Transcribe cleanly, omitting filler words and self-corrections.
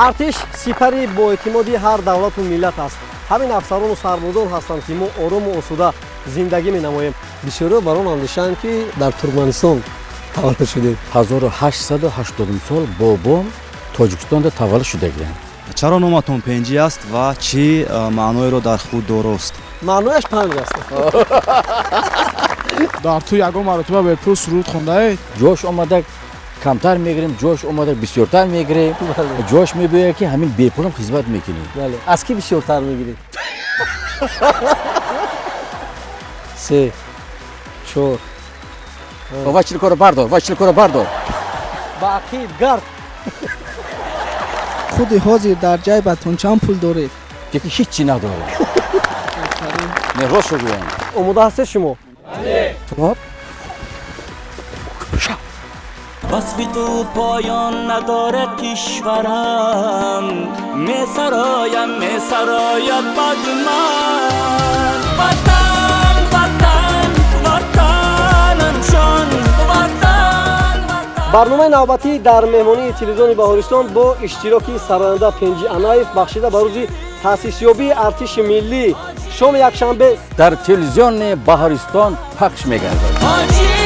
Артиш сипари боэътимоди ҳар давлату миллат аст. Ҳамин афсарону сарбозон ҳастанд, ки мо орому осуда зиндагӣ менамоем. Бисёриҳо бар он андешаанд, ки дар Туркманистон таваллуд шудед. 1880 сол бобом Тоҷикистонда таваллуд шудагиям. Чаро номатон Пенҷӣ аст ва чӣ маъноеро дар худ дорост? Маънояш панҷ аст. Дар ту ягон маротиба бепул суруд хондаед? Ҷош омада, камтар мегирем, ҷош омада, бисёртар мегирем. Ҷош мебиёяд, ки ҳамин бепулам хизмат мекунем. Бале, аз кӣ бисёртар мегиред? Се, чор. Ва чилкоро бардор, ва чилкоро бардор. Ба ақиб гард. Худи ҳозир дар ҷайбатон чанд пул доред? Ки ҳеҷ чӣ надорем, не, рост гӯям. Омода ҳастед шумо? Хоб. Васфи ту поён надорад, кишварам, месароям, месарояд баъди ман. Ватан, Ватан, Ватанам ҷон, Ватан, Ватан. Барномаи навбатӣ дар меҳмонии телевизиони Баҳористон бо иштироки сароянда Пенҷи Анаев, бахшида ба рӯзи таъсисёбии артиши миллӣ, шоми якшанбе дар телевизиони Баҳористон пахш мегардад. Тоҷик.